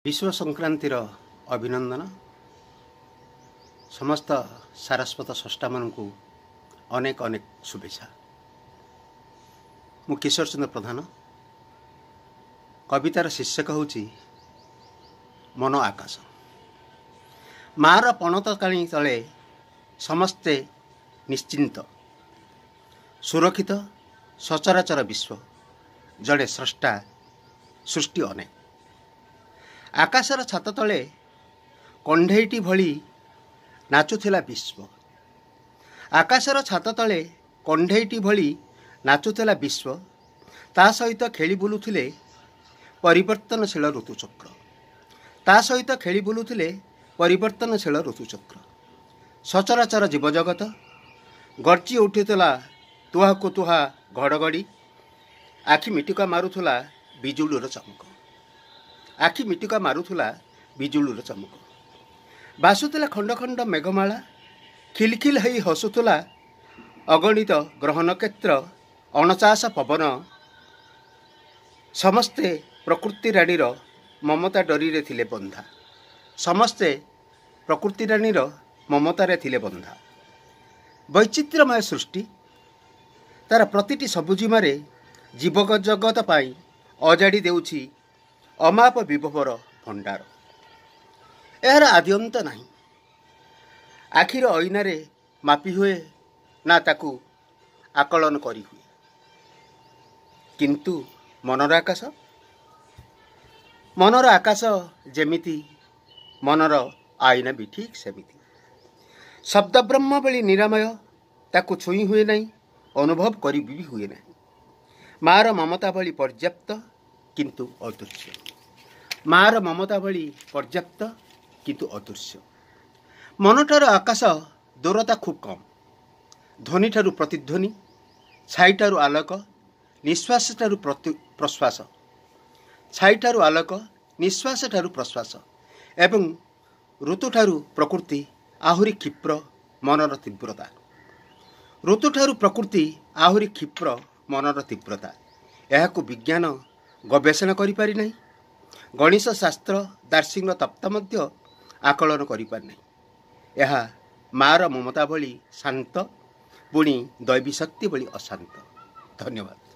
ବିଷୁବ ସଂକ୍ରାନ୍ତିର ଅଭିନନ୍ଦନ। ସମସ୍ତ ସାରସ୍ୱତ ସ୍ରଷ୍ଟାମାନଙ୍କୁ ଅନେକ ଅନେକ ଶୁଭେଚ୍ଛା। ମୁଁ କିଶୋର ଚନ୍ଦ୍ର ପ୍ରଧାନ। କବିତାର ଶୀର୍ଷକ ହେଉଛି ମନ ଆକାଶ। ମାଆର ପଣତ କାଣି ତଳେ ସମସ୍ତେ ନିଶ୍ଚିନ୍ତ, ସୁରକ୍ଷିତ, ସଚରାଚର ବିଶ୍ୱ। ଜଣେ ସ୍ରଷ୍ଟା, ସୃଷ୍ଟି ଅନେକ। ଆକାଶର ଛାତ ତଳେ କଣ୍ଢେଇଟି ଭଳି ନାଚୁଥିଲା ବିଶ୍ୱ। ଆକାଶର ଛାତ ତଳେ କଣ୍ଢେଇଟି ଭଳି ନାଚୁଥିଲା ବିଶ୍ୱ। ତା ସହିତ ଖେଳି ବୁଲୁଥିଲେ ପରିବର୍ତ୍ତନଶୀଳ ଋତୁଚକ୍ର। ତା ସହିତ ଖେଳି ବୁଲୁଥିଲେ ପରିବର୍ତ୍ତନଶୀଳ ଋତୁଚକ୍ର। ସଚରାଚର ଜୀବଜଗତ ଗର୍ଜି ଉଠୁଥିଲା ତୁହାକୁ ତୁହା ଘଡ଼ଘଡ଼ି। ଆଖି ମିଟୁକା ମାରୁଥିଲା ବିଜୁଳିର ଚମକ। ଆଖି ମିଟୁକା ମାରୁଥିଲା ବିଜୁଳିର ଚମକ। ବାସୁଥିଲା ଖଣ୍ଡ ଖଣ୍ଡ ମେଘମାଳା। ଖିଲଖିଲ ହେଇ ହସୁଥିଲା ଅଗଣିତ ଗ୍ରହ ନକ୍ଷତ୍ର, ଅଣଚାଷ ପବନ। ସମସ୍ତେ ପ୍ରକୃତି ରାଣୀର ମମତା ଡୋରିରେ ଥିଲେ ବନ୍ଧା। ସମସ୍ତେ ପ୍ରକୃତି ରାଣୀର ମମତାରେ ଥିଲେ ବନ୍ଧା। ବୈଚିତ୍ର୍ୟମୟ ସୃଷ୍ଟି ତାର ପ୍ରତିଟି ସବୁଜିମାରେ ଜୀବଜଗତ ପାଇଁ ଅଜାଡ଼ି ଦେଉଛି ଅମାପ ବିଭବର ଭଣ୍ଡାର। ଏହାର ଆଦି ଅନ୍ତ ନାହିଁ। ଆଖିର ଅଇନାରେ ମାପି ହୁଏ ନା ତାକୁ ଆକଳନ କରିହୁଏ। କିନ୍ତୁ ମନର ଆକାଶ, ମନର ଆକାଶ ଯେମିତି, ମନର ଆଇନା ବି ଠିକ୍ ସେମିତି। ଶବ୍ଦ ବ୍ରହ୍ମ ଭଳି ନିରାମୟ, ତାକୁ ଛୁଇଁ ହୁଏ ନାହିଁ, ଅନୁଭବ କରି ବି ହୁଏ ନାହିଁ। ମାଆର ମମତା ଭଳି ପର୍ଯ୍ୟାପ୍ତ କିନ୍ତୁ ଅଦୃଶ୍ୟ। ମାଆର ମମତା ଭଳି ପର୍ଯ୍ୟାପ୍ତ କିନ୍ତୁ ଅଦୃଶ୍ୟ। ମନଠାରୁ ଆକାଶ ଦୂରତା ଖୁବ୍ କମ୍। ଧ୍ୱନିଠାରୁ ପ୍ରତିଧ୍ୱନି, ଛାଇଠାରୁ ଆଲୋକ, ନିଶ୍ୱାସଠାରୁ ପ୍ରଶ୍ୱାସ। ଛାଇଠାରୁ ଆଲୋକ, ନିଶ୍ୱାସଠାରୁ ପ୍ରଶ୍ୱାସ ଏବଂ ଋତୁଠାରୁ ପ୍ରକୃତି ଆହୁରି କ୍ଷିପ୍ର ମନର ତୀବ୍ରତା। ଋତୁଠାରୁ ପ୍ରକୃତି ଆହୁରି କ୍ଷିପ୍ର ମନର ତୀବ୍ରତା। ଏହାକୁ ବିଜ୍ଞାନ ଗବେଷଣା କରିପାରିନାହିଁ। ଗଣିତ ଶାସ୍ତ୍ର, ଦାର୍ଶନିକ ତତ୍ତ୍ୱ ମଧ୍ୟ ଆକଳନ କରିପାରିନାହିଁ। ଏହା ମାଆର ମମତା ଭଳି ଶାନ୍ତ, ପୁଣି ଦୈବୀ ଶକ୍ତି ଭଳି ଅଶାନ୍ତ। ଧନ୍ୟବାଦ।